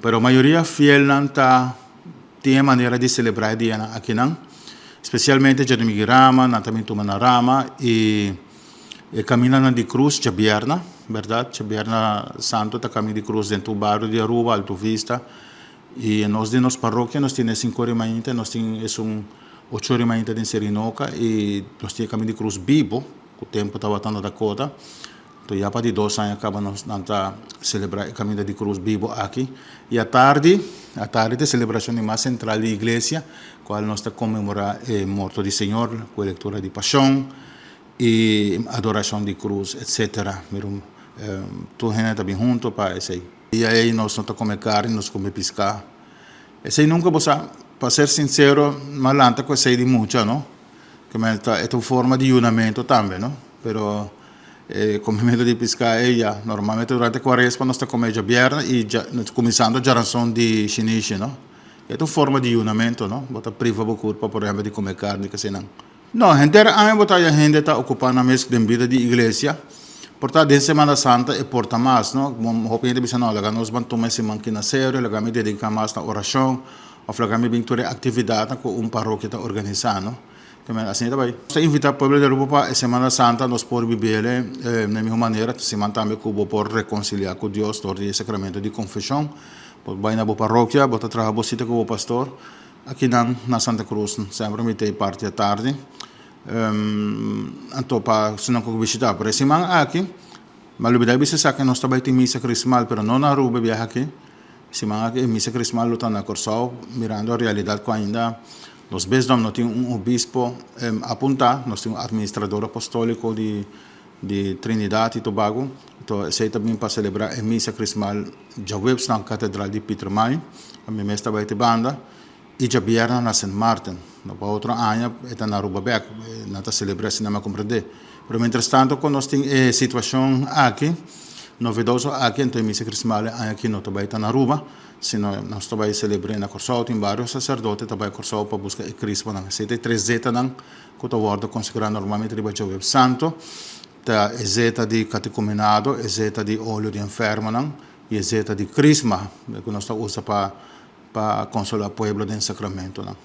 Pero mayoria fielnan ta tin e manera di selebrá e dianan akinan, spesialmente djadumingu rama, nan ta bin tuma nan rama i e kamindanan di krus djabièrna, bèrdat? Djabièrna santu ta kaminda di krus den tur bario di Aruba, Alto Vista. I nos den nos parokia nos tin e sink'or i mainta, nos tin esun och'or i mainta den Serinoka i nos tin e kaminda di krus bibo ku tempu tabata na Dakota. Anto ya pa di dos aña kaba nos nan ta selebrá e Kaminda di Krus bibo aki. I atardi, atardi ta e selebrashon di mas sentral di iglesia, kual nos ta konmemorá e morto di Señor ku e lektura di Pashon i adorashon di krus etsetera. Mira tur hende ta bin hunto pa esei. Dia ei nos no ta kome karni, nos kome piská. Esei nunka bo sa, pa ser sinsero, m'a lanta ku esei di mucha, no. Ke ta e ta un forma di yunamentu tambe, no. Pero E komementu di piská ei ya normalmente durante kuaresma nos ta kome djabièrnè i kuminsando djaranson di shinishi no. E ta un forma di yunamentu no, bo ta priva bo kurpa por ehèmpel di kome karni kasinan. No, henter aña bo ta haya hende ta okupá nan mes den bida di iglesia, por ta den Semana Santa e por ta mas no. Hopi hende bisa no laga nos ban tuma e siman ki na serio, laga mi dediká mas na orashon òf laga mi bin tur e aktividatnan ku un parokia ta organisá no. Asina ta bai. Nos ta invita pueblo di Aruba pa e Semana Santa nos por bibele na e miho manera. Ta siman tambe ku bo por rekonsilia ku Dios dor di e sakramento di konfeshon. Bo bai na bo parokia, bo ta traha bo sita ku bo pastor. Akinan na Santa Cruz semper mi ta e parti atardi. Anto pa esnan ku bishita. Pero e siman aki, mi a lubida bisa esaki, nos ta bai tin misa krismal, pero no na Aruba e biaha aki. Siman aki e misa krismal lo ta na Kòrsou, mirando e realidat ku ainda nos bisdom no tin un obispo apuntá, nos tin un administrador apostóliko di di Trinidad i Tobago. Anto esei ta bin pa selebrá e misa krismal djaweps na katedral di Pietermaai. Ami mes ta bai te banda i djabièrnè na Sint Maarten. No pa otro aña e ta na Aruba bèk, nan ta selebrá asina mi a komprendé. Pero mientrastanto ku nos tin e situashon aki, novedoso aki, anto e misa krismal e aña aki no ta bai ta na Aruba, sino nos ta bai selebr'é na Kòrsou. Tin vários saserdote ta bai Kòrsou pa buska e krismanan. Esei ta e tres zetanan ku ta wòrdu konsegrá normalmente riba djaweps santu, ta e zeta di katekumenado, e zeta di olio di enfermonan i e zeta di krisma ku nos ta usa pa pa konsolá pueblo den sakramentonan.